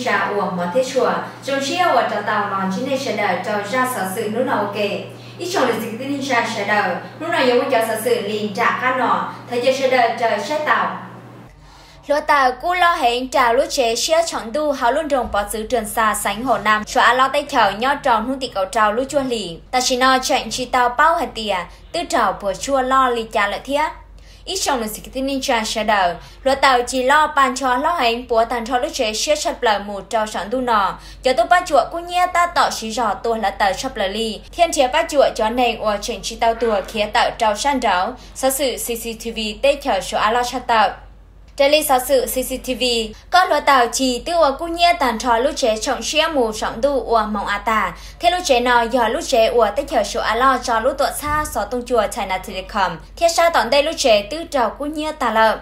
Tsa uas hmov thiab tshua, zoo siab uas rov tau los ntsib nej sawv daws rau zaj xov xwm hnub no ua ke. Ib tsoom niam txiv kwv tij neej tsa sawv daws, hnub no yuav muaj cov xov xwm li nram qab no, thov caw sawv daws raws saib tau. Hluav taws kub loj heev raug lub tsev siab tshoom ntuj hauv lub nroog Pov Txwv Rwg Xa xeev Hauv Nam Suav Av Loj teb chaws nyob rau hnub tim kaum rau lub cuaj hlis. Tam sim no tseem tsis tau paub hais tias twb raug puas tsuaj loj li cas lawm thiab. Ib tsoom niam txiv kwv tij neej tsa sawv daws, hluav taws cig loj pa nrho hlob heev puav tag nrho lub tsev siab tshaj plaws mus rau saum ntuj no. Cov tub pab cuam kub hnyiab tab tom siv zog tua hluav taws tshaj plaws li thiab nrhiav pab cuam cov neeg uas tseem tsis tau tuag khiav tawm rau sab nraud. Xov xwm C C T V teb chaws Suav Av Loj tshaj tawm. Raws li xov xwm C C T V, kob hluav taws cig twb ua kub hnyiab tag nrho lub tsev tshoom siab mus saum ntuj ua hmoov av tag, thiab lub tsev no yog lub tsev uas teb chaws Suav Av Loj tso lub tuam txhab xov tooj cua China Telecom, thiab sab tom ntej lub tsev twb raug kub hnyiab tag lawm.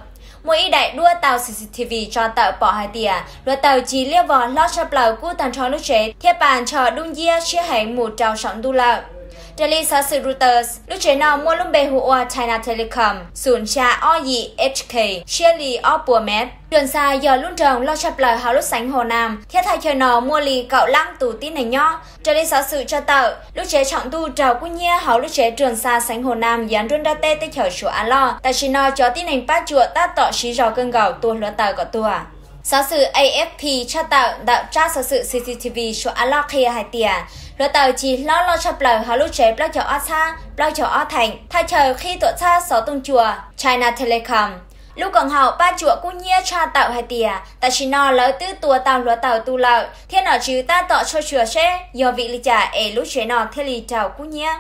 Muaj ib daim duab tau C C T V tso tawm pom hais tias hluav taws cig liab vog hlob tshaj plaws kub tag nrho lub tsev thiab pa nrho dub nciab siab heev mus rau saum ntuj lawm. Raws li xov xwm Reuters, lub tsev no muaj lub npe hu ua China Telecom xum xya ob yim H K, siab li ob puas mev. Rwg Xa yog lub nroog loj tshaj plaws hauv lub xeev Hauv Nam thiab thaj chaw no muaj li kaum lab tus tib neeg nyob. Raws li xov xwm tso tawm, lub tsev tshoom ntuj raug kub hnyiab hauv lub tsev Rwg Xa xeev Hauv Nam yav nruab nrab teb teb chaws Suav Av Loj. Tam sim no cov tib neeg pab cuam tab tom siv zog kawg nkaus tua hluav taws kom tuag. Xov xwm A F P tshaj tawm ntawm tsab xov xwm C C T V Suav Av Loj qhia hais tias hluav taws cig hlob loj tshaj plaws hauv lub tsev plaub caug ob txhab plaub caug ob theem, thaj chaw qhib tuam txhab xov tooj cua China Telecom. Lub koom haum pab cuam kub hnyiab tshaj tawm hais tias tam sim no lawv twb tua tau hluav taws tu lawm thiab nom tswv tab tom tshawb xyuas seb yog vim li cas es lub tsev no thiaj li raug kub hnyiab.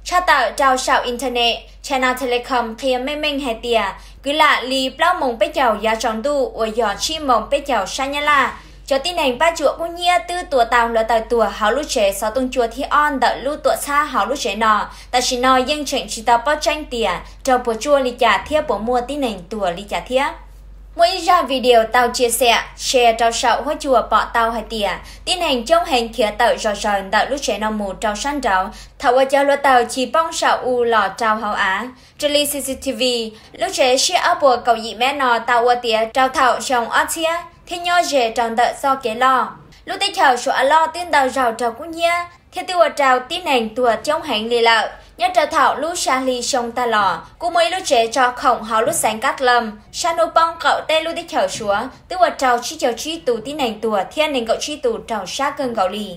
Tshaj tawm rau saum internet, China Telecom qhia meej meej hais tias kwv lam li plaub moos peb caug yav tsaus ntuj uas yog tsib moos peb caug sab Nyab Laj, cov tib neeg pab cuam kub hnyiab twb tua tau hluav taws tuag hauv lub tsev xov tooj cua thib ob ntawm lub tuam txhab hauv lub tsev no. Tam sim no yeej tseem tsis tau paub tseeb tias raug puas tsuaj li cas thiab puas muaj tib neeg tuag li cas thiab. Muaj ib zaj video tau tsia xia, share rau saum huab cua pom tau hais tias tib neeg coob heev khiav tawm zog zaws ntawm lub tsev no mus rau sab nraud thaum uas cov hluav taws cig poob saum u los rau hauv av. Raws li C C T V, lub tsev siab ob puas kaum yim mev no tau ua tiav rau thaum xyoo ob txhiab thiab nyob ze rau ntawm txoj kev loj. Lub teb chaws Suav Av Loj twb ntau zaug raug kub hnyiab thiab twb ua rau tib neeg tuag coob heev li lawm. Nyob rau thaum lub xya hli xyoo tag los kuj muaj ib lub tsev tso khoom hauv lub xeev Kab Lam sab hnub poob qaum teb lub teb chaws Suav twb ua rau tsib caug tsib tus tib neeg tuag thiab nees nkaum tsib tus raug sab kawg nkaus li.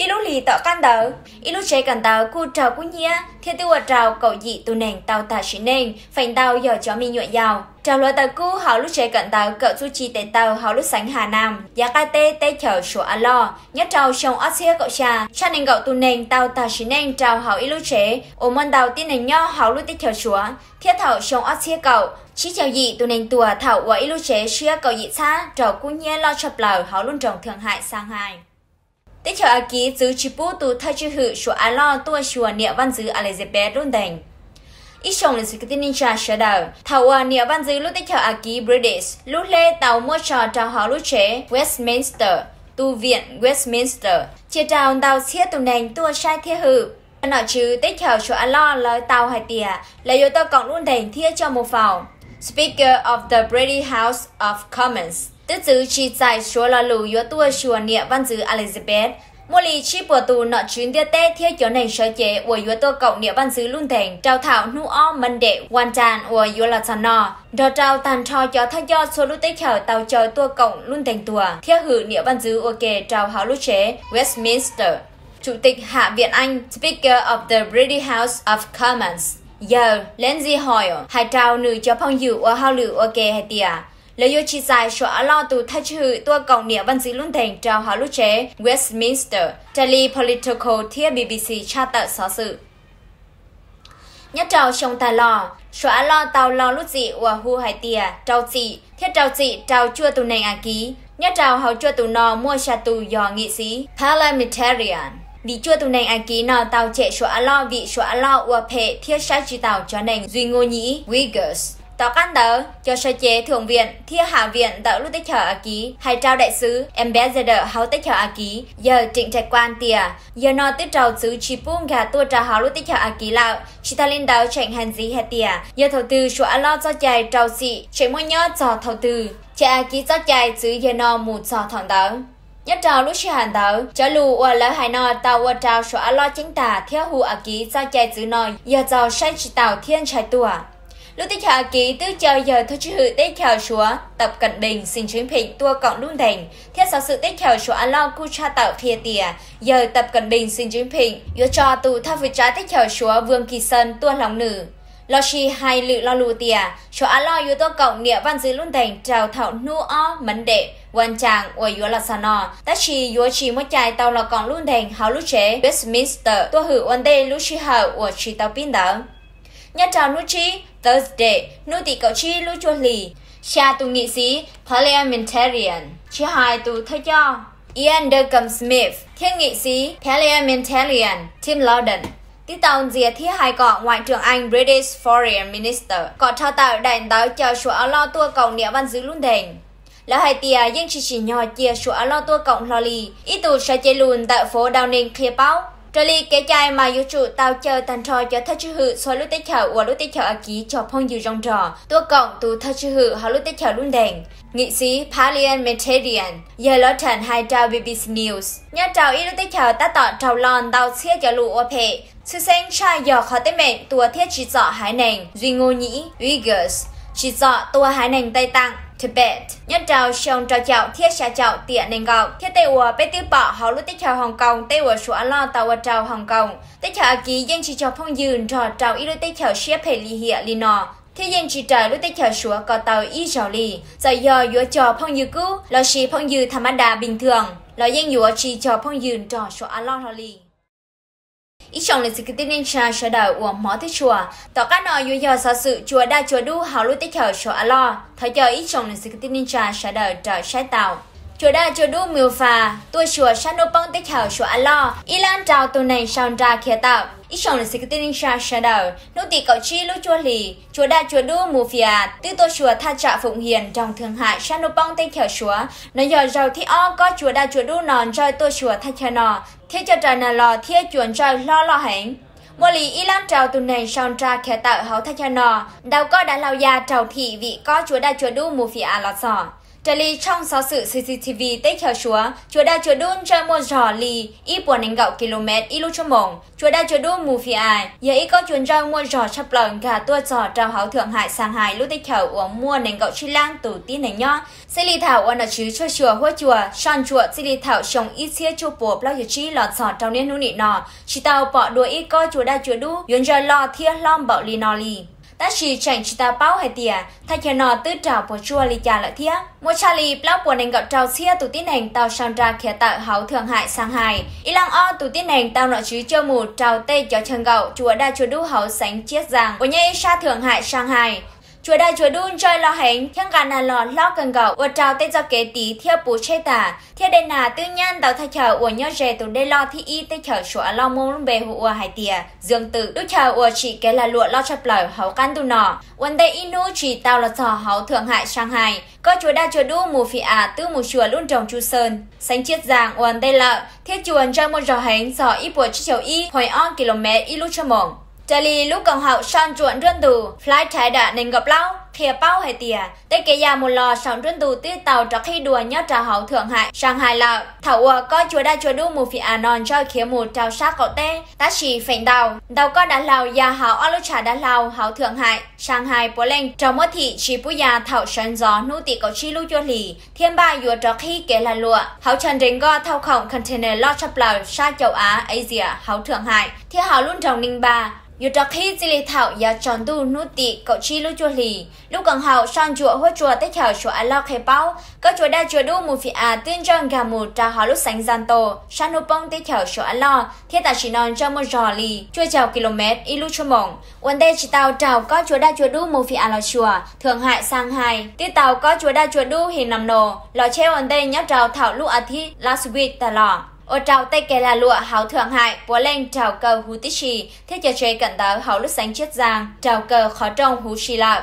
Ib lub hlis tom qab ntawd, ib lub tsev kawm ntawv kuj raug kub hnyiab thiab twb ua rau kaum yim tus neeg tau tag sim neej, feem ntau yog cov me nyuam yaus. Raug hluav taws kub hauv lub tsev kawm ntawv kawm txuj ci tes taw hauv lub xeev Hà Nam yav qab teb teb chaws Suav Av Loj. Nyob rau xyoo ob txhiab kaum xya, tshaj nees nkaum tus neeg tau tag sim neej rau hauv ib lub tsev uas muaj ntau tib neeg nyob hauv lub teb chaws Suav, thiab thaum xyoo ob txhiab kaum, tsib caug yim tus neeg tuag thaum uas ib lub tsev siab kaum yim txhab raug kub hnyiab loj tshaj plaws hauv lub nroog Thượng Hải, Shanghai. Teb chaws Askiv txwv tsis pub tus thawj tswj hwm Suav Av Loj tuaj xyuas niam vaj ntxwv Elizabeth lub ntees. Ib tsoom niam txiv kwv tij neej tsa sawv daws, thaum uas niam vaj ntxwv lub teb chaws Askiv British lub hleb tau muab tso rau hauv lub tsev Westminster, tu viện Westminster, cia rau ntau txhiab tus neeg tuaj saib thiab hwm. Cov nom tswv teb chaws Suav Av Loj lawv tau hais tias lawv yuav tuaj koom lub ntees thiab coj mus faus. Speaker of the British House of Commons twb txwv tsis txais Suav lo lus yuav tuaj xyuas niam vaj ntxwv Elizabeth. Muaj li tsib puas tus nom tswv ntiaj teb thiab cov neeg sawv cev uas yuav tuaj koom niam vaj ntxwv lub ntees rau thaum hnub ob Monday, Wan Tan uas yuav los txog no, nrog rau tag nrho cov thawj coj txhua lub teb chaws tau caw tuaj koom lub ntees tuag thiab hwm niam vaj ntxwv ua ke rau hauv lub tsev Westminster. Chủ tịch Hạ viện Anh, Speaker of the British House of Commons, yawg Lindsay Hoyle hais rau nws cov phooj ywg ua hauj lwm ua ke hais tias lawv yuav tsis txais Suav Av Loj tus thawj tswj hwm tuaj koom niam vaj ntxwv lub ntees rau hauv lub tsev Westminster, raws li Politico thiab B B C tshaj tawm xov xwm. Nyob rau xyoo tag los, Suav Av Loj tau lo lub txim uas hu hais tias rau txim thiab rau txim rau cuaj tus neeg Askiv nyob rau hauv cuaj tus no muaj xya tus yog nghị sĩ, parliamentarian, vim cuaj tus neeg Askiv no tau cem Suav Av Loj vim Suav Av Loj ua phem thiab saib tsis taus cov neeg Duy Ngô Nhĩ, Uyghurs. Tom qab ntawd, cov sawv cev Thượng viện thiab Hạ viện ntawm lub teb chaws Askiv hais rau đại sứ, ambassador hauv teb chaws Askiv, yawg Trịnh Trạch Quang tias yawg no twb raug txwv tsis pub nkag tuaj rau hauv lub teb chaws Askiv lawm. Tsis tas li ntawd tseem hais ntxiv hais tias yog thaum twg Suav Av Loj txoj cai rau txim tseem muaj nyob txog thaum twg. Ces Akiv txoj cai txwv yawg no mus txog thaum ntawd. Nyob rau lub sij hawm ntawd, cov lus uas lawv hais no tau ua rau Suav av loj ceeb tas thiab hu Akiv txoj cai txwv no yog txaus saib tsis taus thiab ntshai tuag. Lub teb chaws Akiv twb caw yawg thawj tswj hwm teb chaws Suav Tập Cận Bình Xi Jinping tuaj koom lub ntees, thiab xov xwm teb chaws Suav av loj kuj tshaj tawm qhia tias yawg Tập Cận Bình Xi Jinping yuav tso tus thawj fwv tsav teb chaws Suav Vương Kỳ Sơn tuaj hloov nws, lossis hais lwm lo lus tias Suav av loj yuav tuaj koom niam vaj ntxwv lub ntees rau thaum hnub ob Monday, Wan Caas uas yuav los txog no, tab sis yuav tsis muaj cai tau los koom lub ntees hauv lub tsev Westminster tuaj hwm ua ntej lub sij hawm uas tsis tau pib ntawd. Nyob rau hnub tsib Thursday, hnub tim kaum tsib lub cuaj hlis, xya tus nghị sĩ parliamentarian, tsis hais tus thawj coj Ian Duncan Smith thiab nghị sĩ parliamentarian Tim Loughton, twb tau ntxias thiab hais kom Ngoại trưởng Anh, British Foreign Minister, kom rho tawm daim ntawv caw Suav av loj tuaj koom niam vaj ntxwv lub ntees. Lawv hais tias yeej tsis tsim nyog cia Suav av loj tuaj koom hlo li. Ib tus sawv cev lus ntawm Phố Downing qhia paub, raws li kev cai mas yuav tsum tau caw tag nrho cov thawj tswj hwm txhua lub teb chaws uas lub teb chaws Akiv cog phooj ywg zoo nrog tuaj koom tus thawj tswj hwm hauv lub teb chaws lub ntees, nghị sĩ parliamentarian, yawg Loughton hais rau B B C News. Nyob rau ib lub teb chaws tab tom raug lo ntau txhiab cov lus ua phem, tshwj xeeb tshaj yog qhov teeb meem tua thiab tsim txom haiv neeg Zuynguni, Uyghurs, tsim txom tua haiv neeg Tây Tạng, Tibet, nyob rau xyoo rau caum thiab xya caum tiam nees nkaum, thiab tej uas peb twb pom hauv lub teb chaws Hong Kong, tej uas Suav av loj tau ua rau Hong Kong. Teb chaws Akiv yeej tsis cog phooj ywg nrog rau ib lub teb chaws siab phem lim hiam li no, thiab yeej tsis raws lub teb chaws Suav ko taw ib zaug li. Txawm yog yuav cog phooj ywg kub lossis phooj ywg tham ma das bình thường los yeej yuav tsis cog phooj ywg nrog Suav av loj hlo li. Ib tsoom niam txiv kwv tij neej tsa sawv daws uas hmov thiab tshua, tom qab no yuav yog xov xwm cua daj cua dub hauv lub teb chaws Suav av loj. Thov caw ib tsoom niam txiv kwv tij neej tsa sawv daws raws saib tau. Cua daj cua dub Mùa Phà tuaj xyuas sab hnub poob teb chaws Suav av loj, ib lab rau tus neeg sau nra khiav tawm. Ib tsoom niam txiv kwv tij neej tsa sawv daws, hnub tim kaum tsib lub cuaj hlis, cua daj cua dub Mùa Phà twb tuaj xyuas thaj tsam Phụng Hiền nroog Thượng Hải sab hnub poob teb chaws Suav. No yog zaug thib ob kob cua daj cua dub no ntsawj tuaj xyuas thaj chaw no, thiab coj raws nag los thiab cua ntsawj hlob loj heev. Muaj li ib lab rau tus neeg sau nra khiav tawm hauv thaj chaw no, ntau kob dav hlau ya raug thim vim kob cua daj cua dub Mùa Phà los txog. Raws li tshooj xov xwm C C T V teb chaws Suav, cua daj cua dub ntsawj muaj zog li ib puas nees nkaum kilomev ib lub tshuab moos. Cua daj cua dub Mùa Phà yog ib kob cua ntsawj muaj zog tshaj plaws nkag tuaj txog rau hauv Thượng Hải, Shanghai lub teb chaws uas muaj nees nkaum tsib lab tus tib neeg nyob. Txij li thaum uas nom tswv tshuaj xyuas huab cua soj ntsuam txij li thaum xyoo ib txhiab cuaj puas plaub caug tsib los txog rau niaj hnub nim no, tsis tau pom dua ib kob cua daj cua dub yuav ntsawj loj thiab hlob npaum li no li. Tab sis tseem tsis tau paub hais tias thaj chaw no twb raug puas tsuaj li cas lawm thiab. Muaj tshaj li plaub puas nees nkaum rau txhiab tus tib neeg tau sau nra khiav tawm hauv Thượng Hải, Shanghai. Ib leej ob tus tib neeg tau nom tswv coj mus rau tej cov chaw nkaum cua daj cua dub hauv xeev Chiết Giang uas nyob ib sab Thượng Hải, Shanghai. Cua daj cua dub ntsawj loj heev thiab nqa nag los hlob kawg nkaus ua rau tej txoj kev tiv thiab puv tsheb tag, thiab dej nag twb nyab ntau thaj chaw uas nyob ze tus dej loj thib ib teb chaws Suav av loj muaj lub npe hu ua hais tias Dưỡng Tự, lub chaw uas tsim kev lag luam loj tshaj plaws hauv qab ntuj no. Ua ntej ib hnub tsis tau los txog hauv Thượng Hải, Shanghai, kob cua daj cua dub Mùa Phà twb mus xyuas lub nroog Chu Sơn, xeev Chiết Giang ua ntej lawm, thiab cua ntsawj muaj zog heev txog ib puas tsib caug ib point ob kilomev ib lub tshuab moos. Raws li lub koom haum soj ntsuam nruab ntug Flightradar nees nkaum plaub qhia paub hais tias tej kev ya mus los saum nruab ntug twb tau rov qhib dua nyob rau hauv Thượng Hải, Shanghai lawm, thaum uas kob cua daj cua dub Mùa Phà no ntsawj khiav mus rau sab qaum teb. Tab sis feem ntau, ntau kob dav hlau ya hauv ob lub tshav dav hlau hauv Thượng Hải, Shanghai puav leej raug muab thim tsis pub ya thaum sawv ntxov hnub tim kaum tsib lub cuaj hlis, thiab npaj yuav rov qhib kev lag luam hauv chaw nres nkoj thauj khoom container loj tshaj plaws sab Châu Á, Asia hauv Thượng Hải, thiab hauv lub nroog Ninh Ba yuav rov qhib txij li thaum yav tsaus ntuj hnub tim kaum tsib lub cuaj hlis. Lub koom haum soj ntsuam huab cua teb chaws Suav av loj qhia paub, kob cua daj cua dub Mùa Phà twb ntsawj nkag mus rau hauv lub xeev Zanto sab hnub poob teb chaws Suav av loj, thiab tam sim no ntsawj muaj zog li cuaj caug kilomev ib lub tshuab moos. Ua ntej tsis tau raug kob cua daj cua dub Mùa Phà los xyuas, Thượng Hải, Shanghai twb tau kob cua daj cua dub Hinnamnor los cheb ua ntej nyob rau thaum lub as thiv last week tag los, ua rau tej kev lag luam hauv Thượng Hải puav leej raug kaw huv tib si, thiab cov tsev kawm ntawv hauv lub xeev Chiết Giang raug kaw qhov rooj huv si lawm.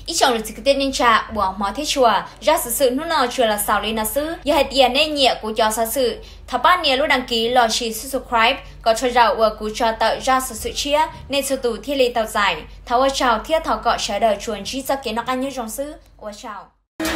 Ib tsoom niam txiv kwv tij neej tsa uas hmov thiab tshua, zaj xov xwm hnub no tsuas los xaus li no xwb. Yog hais tias nej nyiam kuv cov xov xwm, thov pab nias lub đăng ký lossis subscribe kom tshuav zaum uas kuv tso tawm zaj xov xwm tshiab nej txhua tus thiaj li tau txais. Thov ua tsaug thiab thov kom sawv daws tsuas ntsib txoj kev noj qab nyob zoo xwb. Ua tsaug.